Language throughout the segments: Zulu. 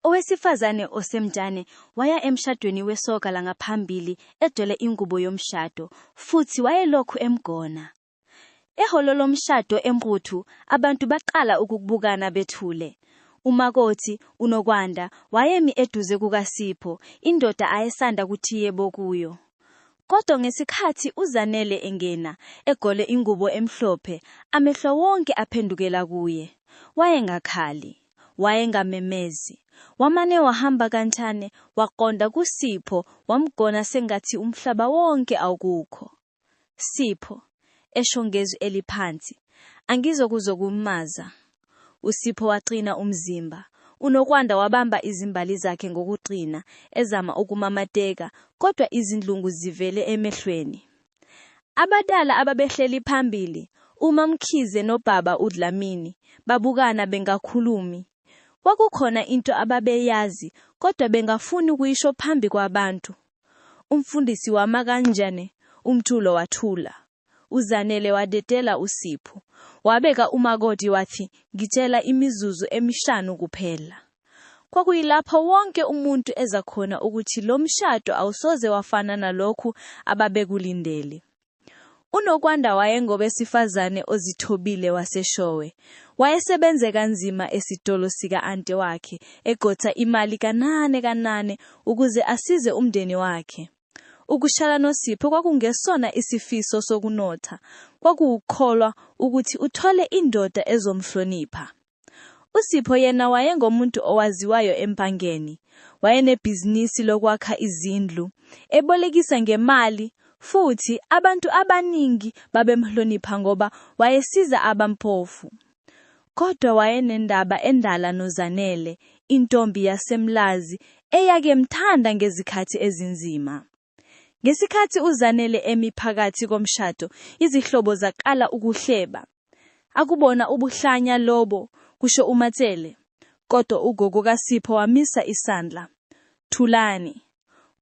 Owesifazane osemncane waya emshadweni wesoka langaphambili egcwele ingubo yomshado futhi wayelokhu emgona. Ehholo lomshado eNquthu abantu baqala ukubukana bethule. Umakoti, uNokwanda, wayemi eduze kukaSipho, indoda ayesanda kuthi yebo kuyo. Kodwa ngesikhathi uZanele engena, egqoke ingubo emhlophe, amehlo wonke aphendukela kuye. Wayengakhali. Wayengamemezi. Wamane wahamba kancane, waqonda kuSipho, wamgona sengathi umhlaba wonke awukho. Sipho, esho ngezwi eliphansi, angizokuzokumaza. USipho waqina umzimba. UNokwanda wabamba izimbali zakhe ngokuqina, ezama ukumamateka, kodwa izinhlungu zivele emehlweni. Abadala ababehleli phambili, uMaMkhize noBaba uDlamini, babukana bengakhulumi. Kwakukhona into ababeyazi, kodwa bengafuni ukuyisho phambi kwabantu. Umfundisi wama kanjane, umculo wathula. UZanele wadedela uSipho. Wabeka umakoti wathi, ngitshela imizuzu emihlanu kuphela. Kwakuyilapho wonke umuntu eza khona ukuthi lo mshado awusoze wafana nalokhu ababekulindele. UNokwanda wayengowesifazane ozithobile waseShowe. Wayesebenze kanzima esitolo sika-anti wakhe, eqoqa imali kancane kancane ukuze asize umndeni wakhe. Ukushada noSipho kwakungesona isifiso sokunotha, kwakuwukholwa ukuthi uthole indoda ezomhlonipha. USipho yena wayengumuntu owaziwayo empangeni. Wayenebhizinisi lokwakha izindlu, ebolekisa ngemali, futhi abantu abaningi babemhlonipha ngoba wayesiza abampofu. Kodwa wayenendaba endala noZanele, intombi yaseMlazi, eyake yamthanda ngezikhathi ezinzima. Ngesikhathi uZanele emi phakathi komshado, izihlobo zaqala ukuhleba. Akubona ubuhlanya lobo, kusho uMatsele. Kodwa ugogo kaSipho wamisa isandla. Thulani.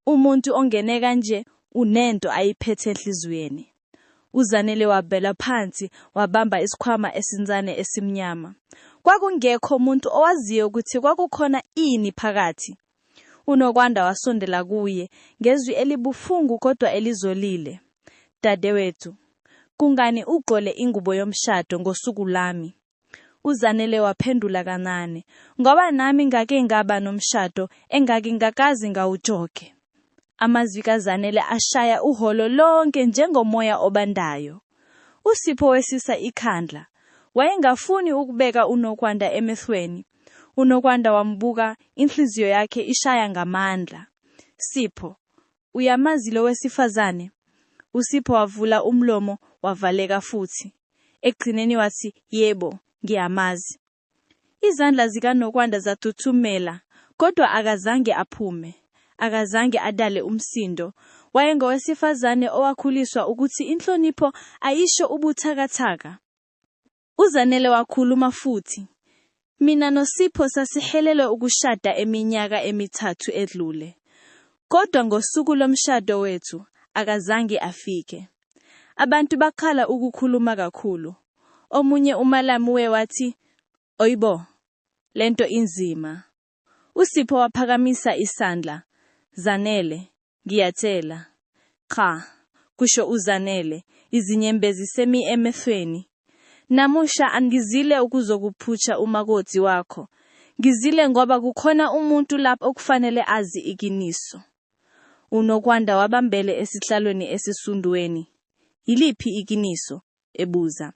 Umuntu ongene kanje unento ayiphethe enhliziyweni. UZanele wabheka phansi wabamba isikhwama esincane esimnyama. Kwakungekho umuntu owaziyo ukuthi kwakukhona ini phakathi. UNokwanda wasondela kuye ngezwi elibuhlungu kodwa elizolile. Dadewethu, kungani ugqoke ingubo yomshado ngosuku lwami? UZanele waphendula kancane, ngoba nami ngake ngaba nomshado engangingakaze ngiwugqoke. Amazwi kaZanele ashaya uhholo lonke njengomoya obandayo. USipho wehlisa ikhanda. Wayengafuni ukubeka uNokwanda emehlweni. UNokwanda wambuka, inhliziyo yakhe ishaya ngamandla. Sipho, uyamazi lo wesifazane? USipho wavula umlomo wavaleka futhi. Ekugcineni wathi, yebo, ngiyamazi. Izandla zikaNokwanda zathuthumela, kodwa akazange aphume. Akazange adale umsindo. Wayengowesifazane owakhuliswa ukuthi inhlonipho ayisho ubuthakathaka. UZanele wakhuluma futhi. Mina noSipho sasihlelelwe ukushada eminyaka emithathu edlule. Kodwa ngosuku lomshado wethu, akazange afike. Abantu baqala ukukhuluma kakhulu. Omunye umalume wathi, Oyibo, lento inzima. USipho waphakamisa isandla. Zanele, ngiyatshela. Cha, kusho uZanele, izinyembezi semi emehlweni. Namuhla angizile ukuzokuphuca umakoti wakho. Ngizile ngoba kukhona umuntu lapha okufanele azi iqiniso. UNokwanda wabambele esihlalweni esisundweni. Yiliphi iqiniso? ebuza.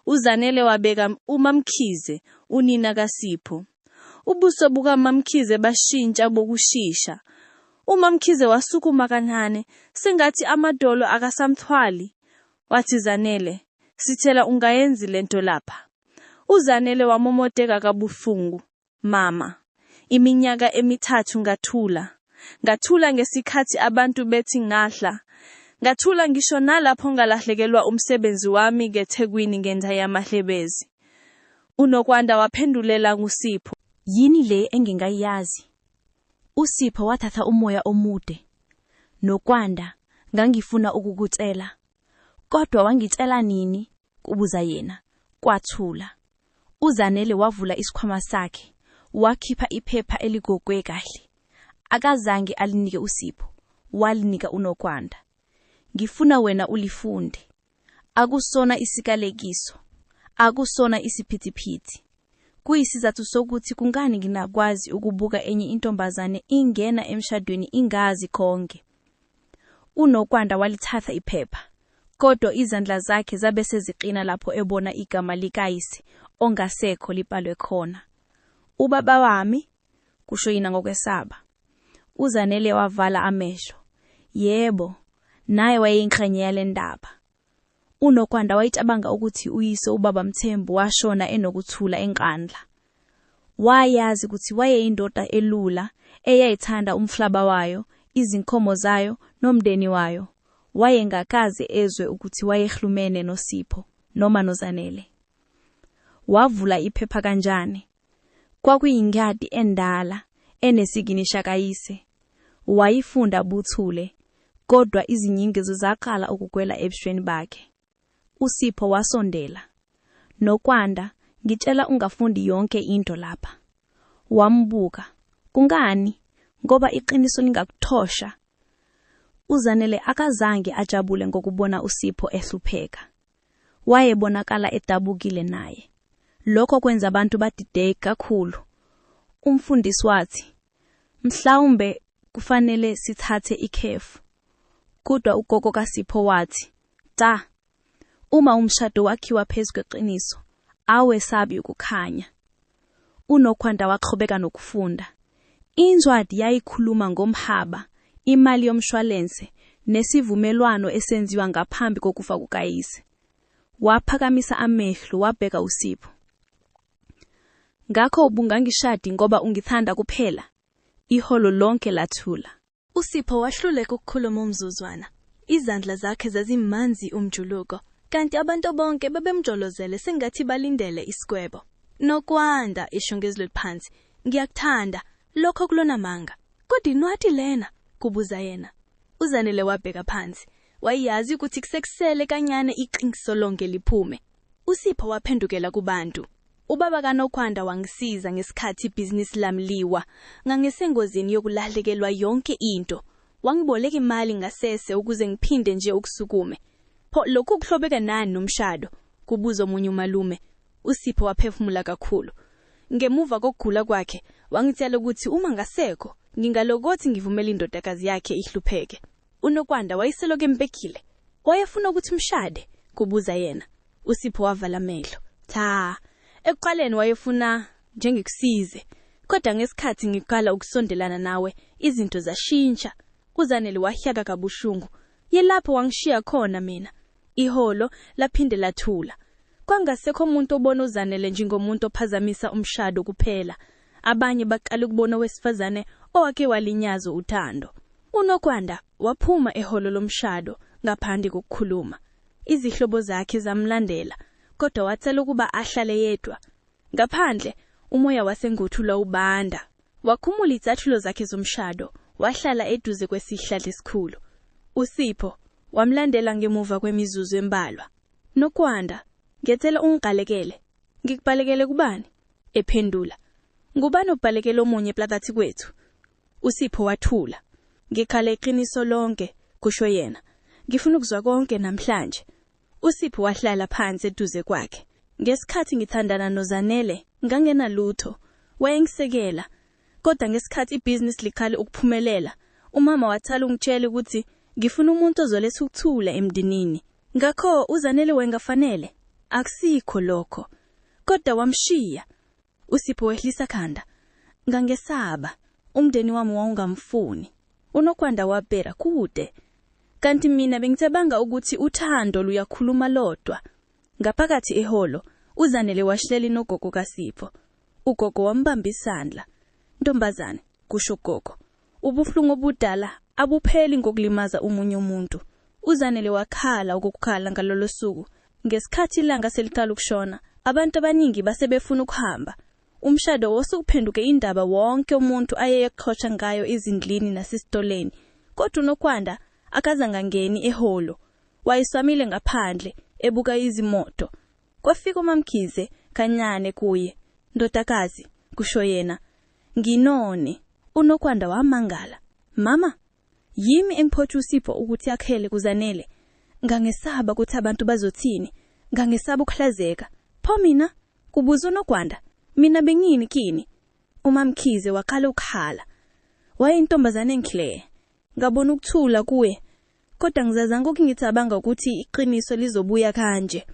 UZanele wabeka uMamkhize, unina kaSipho. Ubuso bukaMamkhize bashintsha ngokushesha. UMamkhize wasukuma kancane, sengathi amadolo akasamthwali. Wathi Zanele, sicela ungayenzi lento lapha. UZanele wamomoteka kabuhlungu. Mama, iminyaka emithathu ngathula. Ngathula ngesikhathi abantu bethi ngahla. Ngathula ngisho nalapho ngalahlekelwa umsebenzi wami eThekwini ngenxa yamahlebezi. UNokwanda waphendulela kuSipho. Yini le engingayazi? USipho wathatha umoya omude. Nokwanda, ngangifuna ukukutshela. Kodwa wangitshela nini? Kubuza yena. Kwathula. UZanele wavula isikhwama sakhe. Wakhipha iphepha eligogwe kahle. Akazange alinike uSipho, walinika uNokwanda. Ngifuna wena ulifunde. Akusona isikalekiso. Akusona isiphithiphithi. Kuyisizathu sokuthi kungani ngingakwazi ukubuka enye intombazane ingena emshadweni ingazi konke. UNokwanda walithatha iphepha, kodwa izandla zakhe zabe seziqina lapho ebona igama likayise ongasekho libhalwe khona. Ubaba wami? Kusho yena ngokwesaba. UZanele wavala amehlo. Yebo, naye wayeyingxenye yale ndaba. UNokwanda wayecabanga ukuthi uyise ubaba Mthembu washona enokuthula eNkandla. Wayazi ukuthi wayeyindoda elula eyayithanda umhlaba wayo, izinkomo zayo nomndeni wayo. Wayengakaze ezwe ukuthi wayehlumene noSipho noma noZanele. Wavula iphepha kanjani? Kwakuyingadi endala enesiginisha kayise. Wayifunda buthule, kodwa izinyingizo zaqala ukugwela ebusweni bakhe. USipho wasondela. Nokwanda, ngitshela ungafundi yonke into lapha. Wambuka. Kungani? Ngoba iqiniso lingakuthosha. UZanele akazange ajabule ngokubona uSipho ehlupheka. Wayebonakala edabukile naye. Lokho kwenza abantu badideke kakhulu. Umfundisi wathi, mhlawumbe kufanele sithathe ikhefu. Kodwa ugogo kaSipho wathi, cha, uma umshado wakhiwa phezu kweqiniso, awesabi ukukhanya. UNokwanda waqhubeka nokufunda. Incwadi yayikhuluma ngomhaba, imali yomshwalense, nesivumelwano esenziwa ngaphambi kokufa kukayise. Waphakamisa amehlo wabheka uSipho. Ngakho ubungangishadi ngoba ungithanda kuphela? Ihholo lonke lathula. USipho wahluleka ukukhuluma umzuzwana. Izandla zakhe zazimanzi umjuluko, kanti abantu bonke babemjolozele sengathi balindele isigwebo. Nokwanda, isho ngezwi eliphansi, ngiyakuthanda, lokho kulona manga. Kodwa inwadi lena? Kubuza yena. UZanele wabheka phansi. Wayazi ukuthi kusekusele kancane iqiniso lonke liphume. USipho waphendukela kubantu. Ubaba kaNokwanda wangisiza ngesikhathi ibhizinisi lami liwa. Ngangisengozini yokulahlekelwa yonke into. Wangiboleka imali ngasese ukuze ngiphinde nje ukusukume. Pho lokhu kuhlobeka nani nomshado? Kubuza omunye umalume. USipho waphefumula kakhulu. Ngemuva kokugula kwakhe, wangitshela ukuthi uma ngasekho, ngingalokothi ngivumele indodakazi yakhe ihlupheke. UNokwanda wayeselokhu embekile. Wayefuna ukuthi umshade, kubuza yena. USipho wavala amehlo. Cha, ekuqaleni wayefuna njengikusize. Kodwa ngesikhathi ngiqala ukusondelana nawe, izinto zashintsha. UZanele wahleka kabuhlungu. Yilapho wangishiya khona mina. Ihholo laphinde lathula. Kwangasekho umuntu obona uZanele njengomuntu ophazamisa umshado kuphela. Abanye baqala ukubona owesifazane owake walinyazwa uthando. UNokwanda waphuma ehholo lomshado ngaphandle kokukhuluma. Izihlobo zakhe zamlandela, kodwa wacela ukuba ahlale yedwa. Ngaphandle, umoya wasenguthula ubanda. Wakhumula izicathulo zakhe zomshado, wahlala eduze kwesihlahla esikhulu. USipho wamlandela ngemuva kwemizuzu embalwa. Nokwanda, ngiyacela ungibalekele. Ngikubalekele kubani? Ephendula. Ngubani obalekele omunye phakathi kwethu? USipho wathula. Ngikhala iqiniso lonke, kusho yena. Ngifuna ukuzwa konke namhlanje. USipho wahlala phansi eduze kwakhe. Ngesikhathi ngithandana noZanele, ngangenalutho. Wayengisekela. Kodwa ngesikhathi ibhizinisi liqala ukuphumelela, umama wathala ungitshela ukuthi ngifuna umuntu ozoletha ukuthula emndenini. Ngakho uZanele wayengafanele. Akusikho lokho. Kodwa wamshiya. USipho wehlisa khanda. Ngangesaba. Umndeni wami wawungamfuni. UNokwanda wabheka kude. Kanti mina bengicabanga ukuthi uthando luyakhuluma lodwa. Ngaphakathi ehholo, uZanele wahleli nogogo kaSipho. Ugogo wambamba isandla. Ntombazane, kusho ugogo. Ubuhlungu obudala abupheli ngokulimaza omunye umuntu. UZanele wakhala ukukhala ngalolo suku. Ngesikhathi ilanga seliqala ukushona, abantu abaningi base befuna ukuhamba. Umshado wasuphenduke indaba wonke umuntu ayeyexoxa ngayo ezindlini nasesitoleni. Kodwa uNokwanda akazange angeni ehholo. Wayesamile ngaphandle, ebuka izimoto. Kwafika uMamkhize kancane kuye. Ndodakazi, kusho yena. Nginone. UNokwanda wamangala. Mama, yimi engiphotshe uSipho ukuthi akhele kuZanele. Ngangesaba ukuthi abantu bazothini. Ngangesaba ukuhlazeka. Pho mina? Kubuza uNokwanda. Mina bengiyini kini? UMamkhize waqala ukukhala. Wayeyintombazane enhle. Ngabona ukuthula kuye. Kodwa ngizazanga ukungicabanga ukuthi iqiniso lizobuya kanje.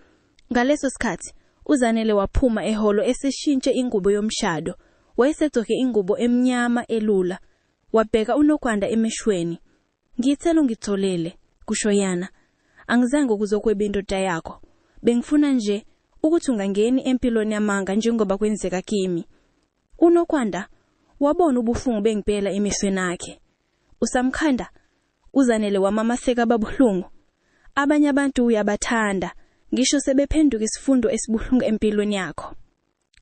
Ngaleso sikhathi, uZanele waphuma ehholo eseshintshe ingubo yomshado. Wayesegcoke ingubo emnyama elula. Wabheka uNokwanda emehlweni. Ngicela ungitholele, kusho yena. Angizange ukuzokweba indoda yakho. Bengifuna nje ukuthi ungangeni empilweni yamanga njengoba kwenzeka kimi. UNokwanda wabona ubuhlungu bengempela emehlweni akhe. Usamkhanda? UZanele wamamatheka babuhlungu. Abanye abantu uyabathanda, ngisho sebephenduka isifundo esibuhlungu empilweni yakho.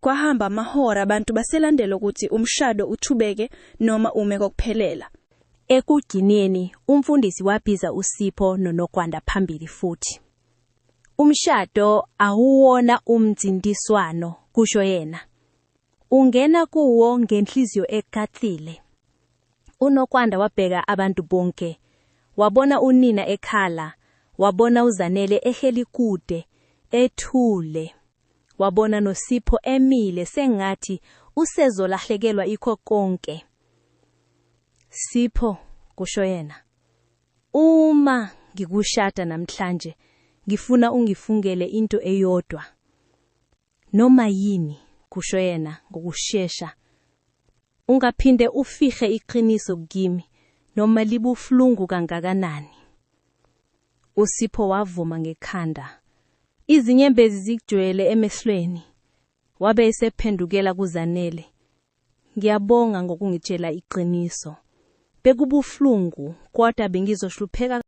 Kwahamba amahora abantu baselandela ukuthi umshado uthubeke noma ume kokuphelela. Ekugcineni, umfundisi wabiza uSipho noNokwanda phambili futhi. Umshado awuwona umncintiswano, kusho yena. Ungena kuwo ngenhliziyo eqathile. UNokwanda wabheka abantu bonke. Wabona unina ekhala, wabona uZanele ehleli kude, ethule. Wabona noSipho emile sengathi usezolahlekelwa ikho konke. Sipho, kusho yena. Uma ngikushada namhlanje, ngifuna ungifungele into eyodwa. Noma yini, kusho yena ngokushesha. Ungaphinde ufihle iqiniso kimi noma libuhlungu kangakanani. USipho wavuma ngekhanda. Izinyembezi zigcwele emehlweni. Wabe esephendukela kuZanele. Ngiyabonga ngokungitshela iqiniso. Bekubuhlungu kodwa bengizohlupheka.